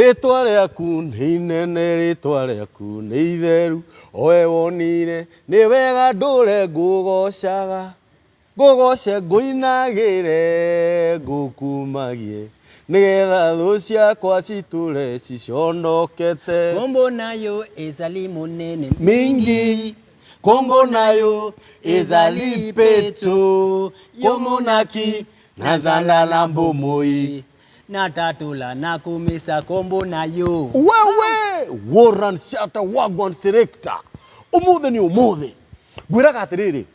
Rĩtwa rĩaku nĩ inene, rĩtwa rĩaku nĩ itheru, owe wonire nĩ wega ndũre ngũgocaga, ngũgoce ngũinagĩre ngũkumagie, nĩgetha thũ ciakwa citũre ciconokete. Kombo nayo ezali monene Mingi kombo nayo ezali peto, yomonaki nazala na bomoi Natatola nakumisa kombo nayo. Wewe Warren Shatta Wagwan Selector, umuthi ni umuthi ngwiraga atiriri,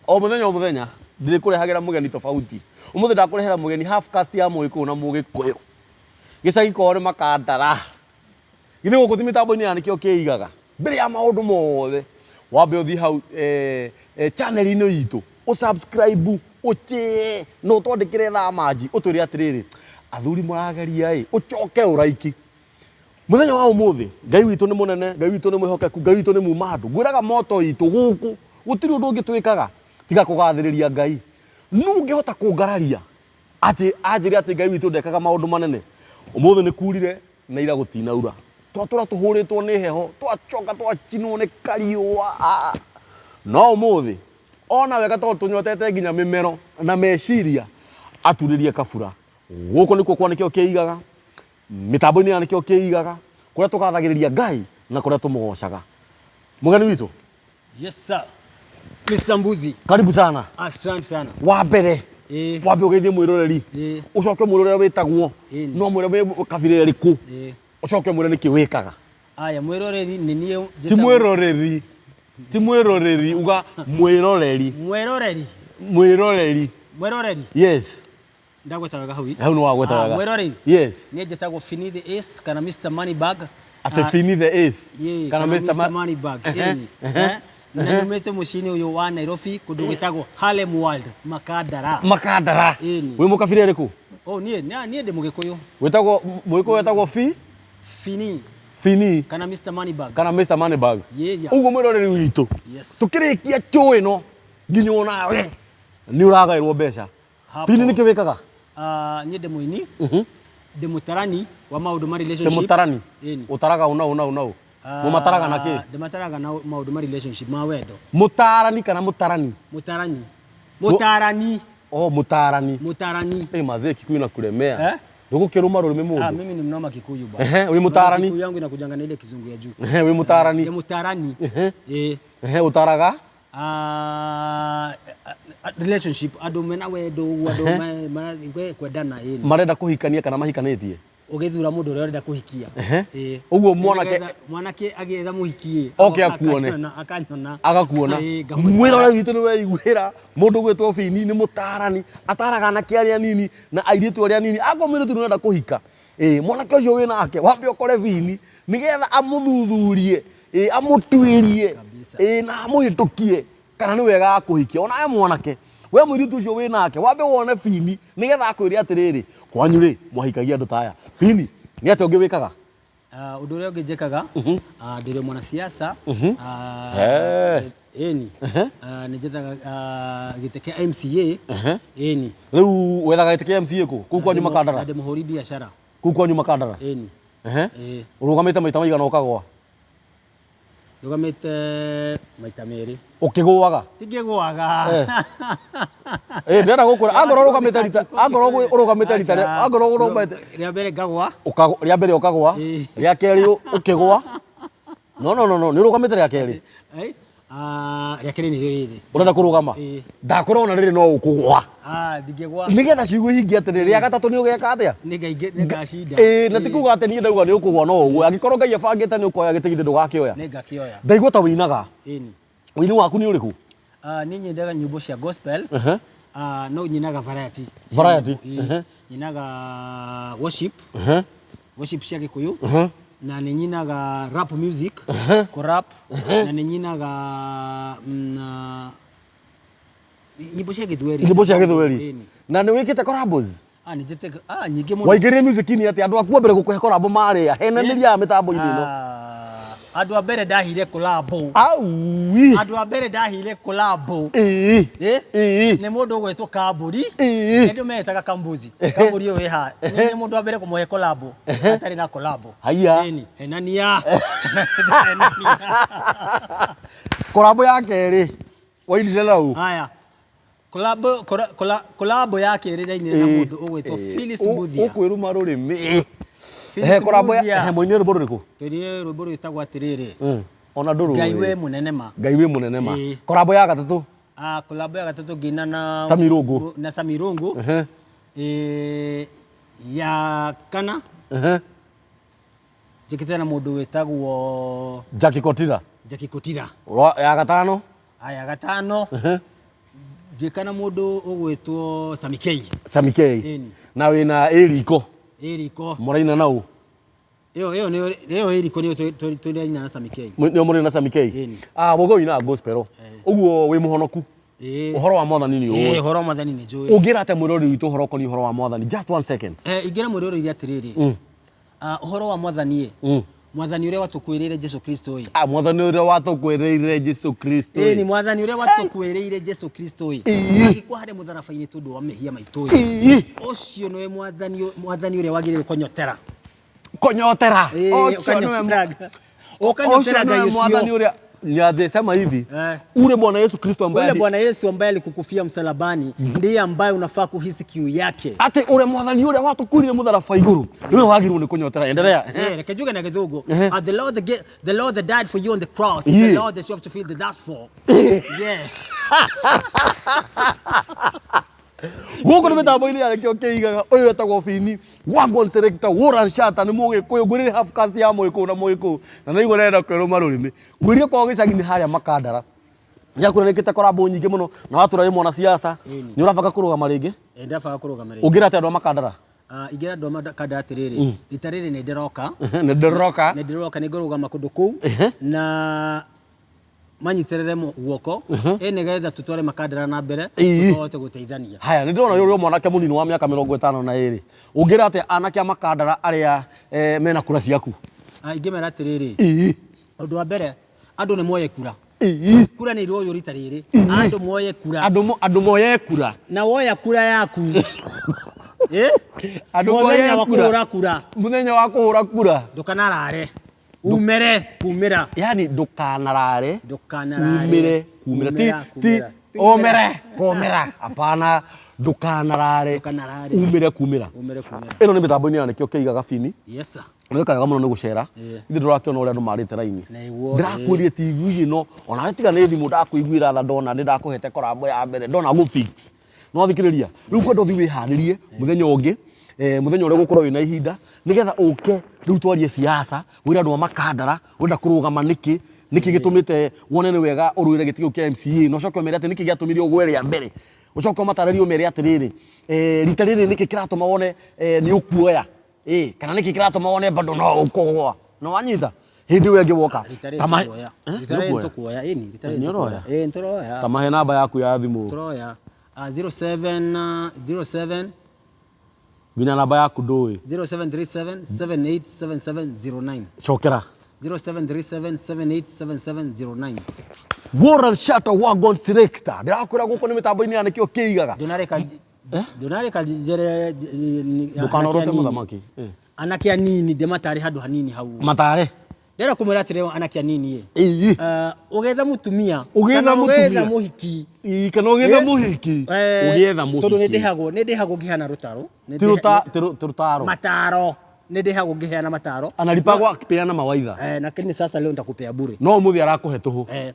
o muthenya o muthenya ndirikurehagira mugeni tofauti. Umuthi ndakurehera mugeni half caste ya Mũgĩkũyũ na Mũgĩkũyũ, gĩcagi kwao nĩ Makandara. Githĩ gũkũ ti mĩtambo-inĩ ya nĩkĩo kĩigaga mbere ya maũndũ mothe. Wambe ũthiĩ hau channel-inĩ itũ, ũsubscribe, ũchĩe na ũtwandĩkĩre thaa manji, ũtwĩre atĩrĩrĩ, athuri mũrageria ĩ, ũcoke ũraiki. Mũthenya wa ũmũthĩ Ngai witũ nĩ mũnene, Ngai witũ nĩ mwĩhokeku, Ngai witũ nĩ muma andũ. Ngwĩraga moto itũ gũkũ gũtirĩ ũndũ ũngĩ twĩkaga tiga kũgathĩrĩria Ngai. Nũ ũngĩhota kũngararia atĩ anjĩre atĩ Ngai witũ ndekaga maũndũ manene? Ũmũthĩ nĩ kurire na ira gũtinaura, twatũra tũhũrĩtwo nĩ heho, twacoka twacinwo nĩ kariũa, no ũmũthĩ ona wega tondũ tũnyotete nginya mĩmero na meciria aturĩrie kabura. Gũkũ nĩkuo kwa nĩkĩo kĩigaga mĩtambo-inĩ ya nĩkĩo kĩigaga, kũrĩa tũgathagĩrĩria Ngai na kũrĩa tũmũgocaga. Mũgeni witũ. Yes sir. Mr. Mbuzi. Karibu sana. Asante sana. Wa mbere wambe ũgeithie mwĩroreri, ũcoke mwĩrorere wĩtagwo, no mwĩre wĩ kabira ĩrĩkũ, ũcoke mwĩre nĩkĩ wĩkaga. Aya, mwĩroreri nĩ niĩ Ti mwĩroreri, ti mwĩroreri, uga mwĩroreri. Mwĩroreri. Mwĩroreri. Mwĩroreri. Yes. Ndagweta wega hau. Hau nĩ wagweta wega. Mwĩroreri. Yes. Niĩ njĩtagwo Fini the Ace kana Mr Moneybag. Atĩ Fini the Ace. Yee, kana Mr Moneybag. Ĩni. Na nyumĩte mũciĩ-inĩ ũyũ wa Nairobi kũndũ gwĩtagwo Harlem World, Makandara. Makandara. Ĩni. Wĩ mũkabira ĩrĩkũ? Oh, niĩ niĩ ndĩ Mũgĩkũyũ. Wĩtagwo Mũgĩkũyũ, wĩtagwo Fi? Fini. Fini. Kana Mr Moneybag. Kana Mr Moneybag. Yeah. Ũguo mwĩroreri witũ. Yes. Tũkĩrĩkia chũ ĩno nginya onawe nĩ ũragaĩrwo mbeca. Fini nĩkĩ wĩkaga? Niĩ ndĩ mũini, ndĩ mũtarani wa maũndũ ma relationship. Ndĩ mũtarani? Ĩni. Ũtaraga ũ na ũ na ũ na ũ? Mũmataraga na kĩ? Ndĩmataraga na maũndũ ma relationship ma wendo. Mũtarani kana mũtarani? Mũtarani. Mũtarani. Oh, mũtarani. Mũtarani. Hey, mazee Kikuyu na kulemea. Eh? Ndũgũkĩrũma rũrĩmĩ mũndũ. Ah, mimi ni mnoma Kikuyu bwana. Ehe, wĩ mũtarani. Kikuyu yangu inakujanga na ile kizungu ya juu. Ehe, wĩ mũtarani. Ndĩ mũtarani. Ehe. Eh. Ehe, ũtaraga? Relationship andũ mena wendo ũguo, andũ kwendana, ĩni. Marenda kũhikania kana mahikanĩtie? Ũgĩthura mũndũ ũrĩa ũrenda kũhikia. Ĩĩ. Ũguo mwanake Nĩgetha mwanake agĩetha mũhiki ĩ, Oke akuone. Akanyona. Agakuona. Ĩĩ, ngamũtara. Mwĩrore witũ nĩ weiguĩra mũndũ gwĩtwo Bini nĩ mũtarani, ataraga anake arĩa anini na airĩtu arĩa anini. Akorwo mũirĩtu nĩ ũrenda kũhika, ĩĩ, mwanake ũcio wĩ nake wambe ũkore Bini nĩgetha amũthuthurie, ĩĩ, amũtuĩrie, ĩĩ, na amũhĩtũkie kana nĩ wega akũhikia. Ona we mwanake, we mũirĩtu ũcio wĩ nake wambe wone Bini nĩgetha akwĩre atĩrĩrĩ, kwanyu rĩ mwahikagia andũ ta aya. Bini, nĩ atĩa ũngĩ wĩkaga? Ũndũ ũrĩa ũngĩ njĩkaga, ndĩrĩ mwanasiasa. Ĩni. Nĩ njethaga gĩtĩ kĩa MCA. Ĩni. Rĩu wethaga gĩtĩ kĩa MCA kũ? Kũu kwanyu Makandara? Na ndĩ mũhũri biacara. Kũu kwanyu Makandara? Ĩni. Ĩĩ. Ũrũgamĩte maita maigana ũkagũa? Ndũgamĩte maita merĩ. Ũkĩgũaga? Tingĩgũaga. Eh, ndĩrenda gũkwĩra angorwo ũrũgamĩte rita, angorwo ũrũgamĩte rita rĩa, angorwo ũrũgamĩte rĩa mbere ngagwa. Ũkagwa, rĩa mbere ũkagwa, rĩa kerĩ ũkĩgwa. No no no no, nĩ ũrũgamĩte rĩa kerĩ. Eh? Ah, rĩa kerĩ nĩrĩo rĩrĩ. Ũrenda kũrũgama? Ĩĩ. Ndakwĩra ona rĩrĩ no ũkũgwa. Ah, ndingĩgwa. Nĩgetha ciugo ihingie atĩrĩ, rĩa gatatũ nĩ ũgeka atĩa? Nĩngacinda. Ĩĩ, na ti kuga atĩ niĩ ndauga nĩ ũkũgwa no ũgwe. Angĩkorwo Ngai abangĩte nĩ ũkoya gĩtĩ githĩ ndũgakĩoya? Nĩngakĩoya. Ndaigua ta ũinaga. Ĩni. Ũini waku nĩ ũrĩkũ? Ah, niĩ nyendaga nyĩmbo cia gospel. Ah, no nyinaga variety. Variety? Ĩĩ. Nyinaga worship. Worship cia Gĩkũyũ. Na nĩ nyinaga rap music, kũ rap, na nĩ nyinaga nyĩmbo cia Gĩthweri. Nyĩmbo cia Gĩthweri. Ĩni. Na nĩ wĩkĩte collabos? Ah, nĩ njĩte, ah, nyingĩ mũno. Waingĩrire music-inĩ atĩa? Andũ aku a mbere gũkũhe collabo marĩ a? Henanĩria mĩtambo-inĩ ĩno. Ah, Andũ a mbere ndahire collabo. Aui. Andũ a mbere ndahire collabo. Ĩĩ. Eh? Ĩĩ. Nĩ mũndũ ũgwĩtwo Kambũri. Ĩĩ. Nĩ andũ metaga Kambuzi. Kambũri ũyũ wĩ haha. Nĩ mũndũ wa mbere kũmũhe collabo. Atarĩ na collabo. Haiya. Ĩni, henania. Henania. Collabo ya kerĩ wainire nau. Haya. Collabo collabo ya kerĩ ndainire na mũndũ ũgwĩtwo Phyllis Mbuthia. Ũkwĩruma rũrĩmĩ. Phyllis Ehe, collabo ya Mbuthia. ehe, mũinire rwĩmbo rũrĩkũ? Tũinire rwĩmbo rwĩtagwo atĩrĩrĩ. Ona ndũrũĩ. Ngai wĩ mũnene ma. Ngai wĩ mũnene ma. Ĩĩ. Collabo ya gatatũ. Ah, collabo ya gatatũ ngĩina na Sami Rungu. Na Sami Rungu. Ehe. Eh, ya kana Ehe. njĩkĩte na mũndũ wĩtagwo Jackie Kotira. Jackie Kotira. Ya gatano. Aya gatano Ehe. ngĩka na mũndũ ũgwĩtwo Sami K. Sami K. Ĩni. Na wĩna Ĩriko. Ĩriko. Mũraina nau. Ĩyo ĩyo nĩyo ĩyo Ĩriko nĩyo tũraina na Sami K. Nĩo mũrĩ na Sami K. Ĩni. Ah, mũgo wĩinaga gospel. Ũguo wĩ mũhonoku. Ĩĩ. Ũhoro wa mwathani nĩ Ĩĩ, ũĩ. ũhoro wa mwathani nĩ njũĩ. Ũngĩra atĩa mwĩroreri witũ ũhoro ũkoniĩ ũhoro wa mwathani? Just one second. Eh, ingĩra mwĩroreri atĩrĩrĩ. Ah, ũhoro wa mwathani ĩ. Mwathani ũrĩa watũkuĩrĩire Jesu Kristo ĩ. Ah, mwathani ũrĩa watũkuĩrĩire Jesu Kristo. Ĩĩ, ni mwathani ũrĩa watũkuĩrĩire Jesu Kristo ĩ. Ĩĩ. Agĩkua harĩa mũtharaba-inĩ tondũ wa mehia maitũ ĩ. Ĩĩ. Ũcio nĩwe mwathani mwathani ũrĩa wagĩrĩire kũnyotera. Kũnyotera. Ĩĩ, Ũcio nĩwe ũkanyotera. Ũcio Ũkanyotera nĩwe Ngai mwathani ũcio. ũrĩa Nianze sema hivi. Eh. Ule Bwana Yesu Kristo ambaye Ule Bwana Yesu ambaye alikukufia msalabani ndiye ambaye unafaa kuhisi kiu yake. Ati ule mwathani ũrĩa watũkuire mũtharaba igũrũ nĩwe wagĩrĩirwo nĩ kũnyotera. Endelea. Yeah, reke njuge na gĩthũngũ. Eh. The Lord that the Lord that died for you on the cross is Yeah. the Lord that you have to feel the thirst for. Yeah. Gũkũ nĩ mĩtambo-inĩ ya Nĩkĩo Kĩigaga. Ũyũ wetagwo Bini Wagwan Selector Warren Shatta nĩ Mũgĩkũyũ. Ngwĩrire half caste ya Mũgĩkũyũ na Mũgĩkũyũ na naigua ndĩrenda kwĩrũma rũrĩmĩ. Ngwĩrire kwao gĩcagi-inĩ harĩa Makandara. Nĩakũranĩkĩte korabo nyingĩ mũno na watũra wĩ mwanasiasa. Ĩni. Nĩ ũrabanga kũrũgama rĩngĩ? Eh, ndĩrabanga kũrũgama rĩngĩ. Ũngĩra atĩa andũ a Makandara? Ah, ingĩra andũ a Makandara atĩrĩrĩ, rita rĩrĩ nĩ ndĩroka. Nĩ ndĩroka. Nĩ ndĩroka nĩ ngũrũgama kũndũ kũu na manyitĩrĩre guoko ĩ nĩgetha tũtware Makandara na mbere Ĩĩ. tũhote gũteithania. Haya, nĩ ndĩrona ũyũ mwanake mũnini wa mĩaka 52. Ũngĩra atĩa anake a Makandara arĩa mena kura ciaku? Ah, ingĩmera atĩrĩrĩ, Ĩĩ. ũndũ wa mbere andũ nĩ moye kura. Ĩĩ. Kura nĩ iroywo rita rĩrĩ. Andũ moye kura. Andũ moye kura. Na woya kura yaku. Eh? Andũ Mũthenya moye wa kura. kũhũra kura. Mũthenya wa kũhũra kura. Ndũkanarare. Umere kumĩra. Yani ndũkanarare. Ndũkanarare. Umire kumĩra. Ti ti umere kumĩra. Hapana, ndũkanarare. Ndũkanarare. Umire kumĩra. Umere kumĩra. Ĩno nĩ mĩtambo-inĩ ya Nĩkĩo Kĩigaga Bini. Yes sir. Nĩ wĩkaga mũno nĩ gũcera. Ĩĩ. Ithuĩ ndũrakĩona ũrĩa andũ marĩte raini. Nĩguo, Ndĩrakwĩrire TV ĩno onawe tiga nĩ thimũ ndakũiguĩra tha ndona nĩ ndakũhete korabo ya mbere ndona gũ fix. No thikĩrĩria. Rĩu kwenda ũthiĩ wĩharĩrie mũthenya ũngĩ mũthenya ũrĩa ũgũkorwo wĩna ihinda nĩgetha ũke rĩu twarie siasa wĩre andũ a Makandara ũrenda kũrũgama nĩkĩ nĩkĩ gĩtũmĩte wone nĩ wega ũrũĩre gĩtĩ kĩu kĩa MCA na ũcoke ũmere atĩ nĩkĩ gĩatũmire ũgwe rĩa mbere ũcoke ũmatarĩrie ũmere atĩrĩrĩ rita rĩrĩ nĩkĩ kĩratũma wone nĩ ũkuoya kana nĩkĩ kĩratũma wone bado no ũkũgũa no wanyita hĩndĩ ĩyo ĩngĩ woka Rita rĩrĩ Ta mahe- tũkuoya. Eh, Rita rĩrĩ nĩũkuoya? tũkuoya. Ĩni, rita rĩrĩ Nĩ ũroya? tũkuoya. Ĩĩ, nĩtũroya. Ta mahe namba yaku ya thimũ Tũroya. Ah, 07 07 nginya namba yaku ndũĩ 0737 787709. cokera 0737 787709. Warren Shatta Wagwan Selector ndĩrakwĩra gũkũ nĩ mĩtambo-inĩ ya Nĩkĩo Kĩigaga. Ndũnareka ndũnareka njere Ndũkanorote mũthamaki. Anake anini ndĩmatare handũ hanini hau. Matare. Ndĩrenda kũmwĩra atĩrĩ anake anini ĩ. Ĩĩ. Ũgĩetha mũtumia Ũgĩetha kana mũtumia. ũgĩetha mũhiki. Ĩĩ, kana ũgĩetha mũhiki. Ũgĩetha mũhiki. Tondũ nĩ ndĩhagwo ngĩheana rũtaro. Ti rũtaro. Mataro. Nĩ ndĩhagwo ngĩheana mataro. Analipagwo akipeana mawaidha. Lakini sasa leo nitakupea bure. No ũmũthĩ arakũhe tũhũ.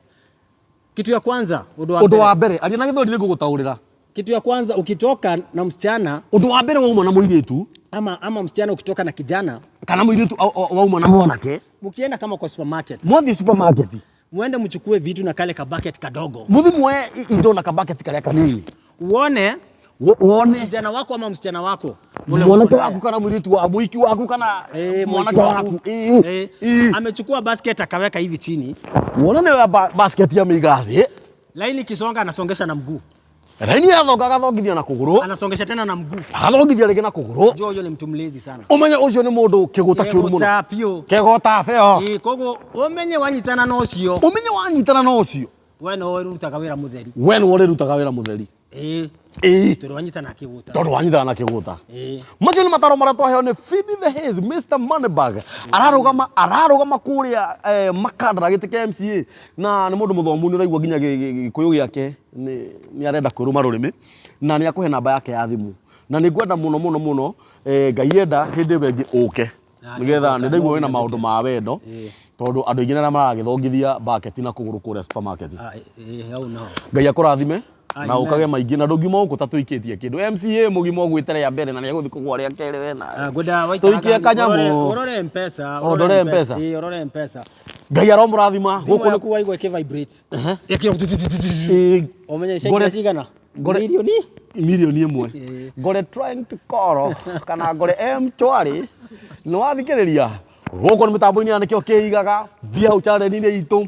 Kitu ya kwanza, Ũndũ wa mbere, aria na gĩthweri nĩngũgũtaũrĩra. Kitu ya kwanza ukitoka na msichana Ũndũ wa mbere wauma na mũirĩtu ama msichana ukitoka na kijana kana mũirĩtu wauma na mwanake mkienda kama kwa supermarket mwathiĩ supermarket muende mchukue vitu na kale ka bucket kadogo mũthiĩ muoye indo na kabucket karĩa kanini uone wone kijana wako ama msichana wako mwanake waku kana mũirĩtu wa mũhiki waku kana mwanake waku. Amechukua basket akaweka hivi chini Wona nĩ basket ya mĩiga thĩ laini kisonga anasongesha na mguu. Raini yathonga agathongithia na kũgũrũ. Anasongesha tena na mguu. Agathongithia rĩngĩ na kũgũrũ. Jua huyo ni mtu mlezi sana. Ũmenye ũcio nĩ mũndũ kĩgũta kĩũru mũno. Kĩgũta biũ. Kĩgũta biũ. Ĩĩ, koguo ũmenye wanyitana na ũcio. Ũmenye wanyitana na ũcio. We no ũrutaga wĩra mũtheri. We nĩwe ũrĩrutaga wĩra mũtheri. Ĩĩ. Ĩĩ. Tondũ wanyitana na kĩgũta. Tondũ wanyitana na kĩgũta. Ĩĩ. Macio nĩ mataro marĩa twaheo nĩ Phoebe the Haze, Mr. Moneybag. Ararũgama ararũgama kũrĩa Makandara gĩtĩ kĩa MCA na nĩ mũndũ mũthomu nĩ ũraigua nginya gĩkũyũ gĩake nĩ arenda kwĩrũma rũrĩmĩ na nĩ akũhe namba yake ya thimũ na nĩ ngwenda mũno mũno mũno Ngai enda hĩndĩ ĩyo ĩngĩ ũke Na nĩgetha nĩngũka, nĩ ndaigua no wĩna nginya maũndũ njũke. ma wendo tondũ andũ aingĩ nĩ arĩa maragĩthongithia bucket na kũgũrũ kũrĩa supermarket. Ah, ĩĩ, hau naho. Ngai akũrathime na Amen. ũkage maingĩ na ndũngiuma gũkũ ta tũikĩtie kĩndũ. MCA mũgima ũgwĩte rĩa mbere na nĩegũthiĩ kũgũa rĩa kerĩ we nawe. Ah, ngwenda waikaraga Tũikie kanyamũ. ũrore Mpesa, Oh, ndore M-Pesa. Ĩĩ, ũrore Mpesa. Ngai aromũrathima Thimũ gũkũ nĩ yaku waigua ĩkĩ vibrate. Ĩkĩra Ĩĩ, Ũmenye ngore- ciaingĩra cigana? ngore- Mirioni? Milioni ĩmwe. Ĩĩ. Ngore trying to call kana ngore M-Shwari nĩ wathikĩrĩria gũkũ nĩ mĩtambo-inĩ ya nĩkĩo kĩigaga thiĩ hau channel-inĩ itũ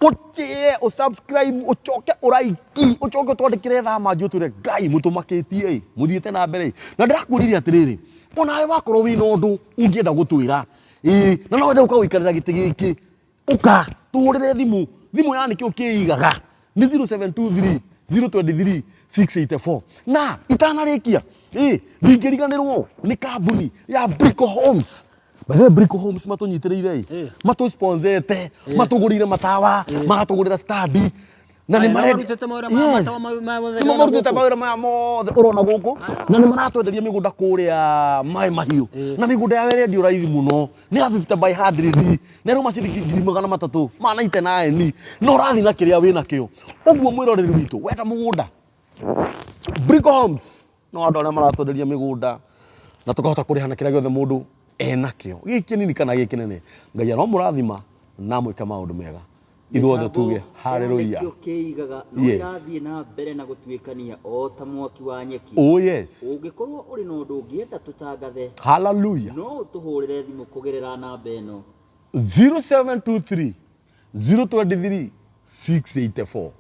ũtĩe ũsubscribe ũcoke ũraiki ũcoke ũtwandĩkĩre thaa manji ũtwĩre Ngai mũtũmakĩtie ĩ mũthiĩte na mbere ĩ na ndĩrakwĩrire atĩrĩrĩ onawe wakorwo wĩna ũndũ ũngĩenda gũtwĩra ĩ na no wende gũka gũikarĩra gĩtĩ gĩkĩ ũka tũhũrĩre thimũ thimũ ya nĩkĩo kĩigaga nĩ 0723 023 684 na itanarĩkia ĩ ndingĩriganĩrwo nĩ kambuni ya Brico Homes. By the way, Brico Homes matũnyitĩrĩire ĩ matũsponsete matũgũrĩire matawa magatũgũrĩra standi na nĩ Aya, marendia- marutĩte mawĩra maya Yes. matawa maya mothe Nĩmo ndĩrona marutĩte gũkũ. mawĩra maya mothe ũrona gũkũ na nĩ maratwenderia mĩgũnda kũrĩa maĩ mahiũ na mĩgũnda yao ĩrendio raithi mũno nĩ ya 50 by 100 na ĩrauma ciringi ngiri magana matatũ ma 99 na ũrathiĩ na kĩrĩa wĩna kĩo ũguo mwĩroreri witũ wenda mũgũnda Brico Homes no andũ arĩa maratwenderia mĩgũnda na tũkahota kũrĩha na kĩrĩa gĩothe mũndũ enakĩo gĩ kĩnini kana gĩ kĩnene Ngai aromũrathima na amwĩke maũndũ mega ithuothe tuge haleluya. Nĩkĩo kĩigaga no Yes. ĩrathiĩ na mbere na gũtuĩkania o ta mwaki wa nyeki. Oh yes. Ũngĩkorwo ũrĩ na ũndũ ũngĩenda tũtangathe Hallelujah. no ũtũhũrĩre thimũ kũgerera namba ĩno 0723 023 684.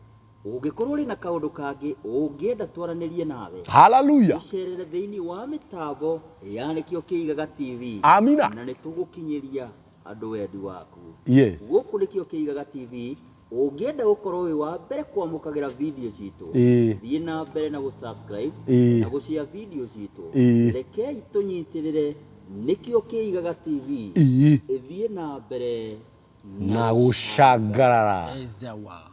Ũngĩkorwo ũrĩ na kaũndũ kangĩ ũngĩenda twaranĩrie nawe Hallelujah. tũcerere thĩinĩ wa mĩtambo ya Nĩkĩo Kĩigaga TV Amina. na nĩ tũgũkinyĩria andũ wendi waku. Yes. Gũkũ Nĩkĩo Kĩigaga TV ũngĩenda gũkorwo wĩ wa mbere kwamũkagĩra video citũ Ĩĩ. thiĩ na mbere na gũsubscribe Ĩĩ. na gũshare video citũ Ĩĩ. rekei tũnyitĩrĩre Nĩkĩo Kĩigaga TV Ĩĩ. ĩthiĩ na mbere Na gũcangarara. Ezawa.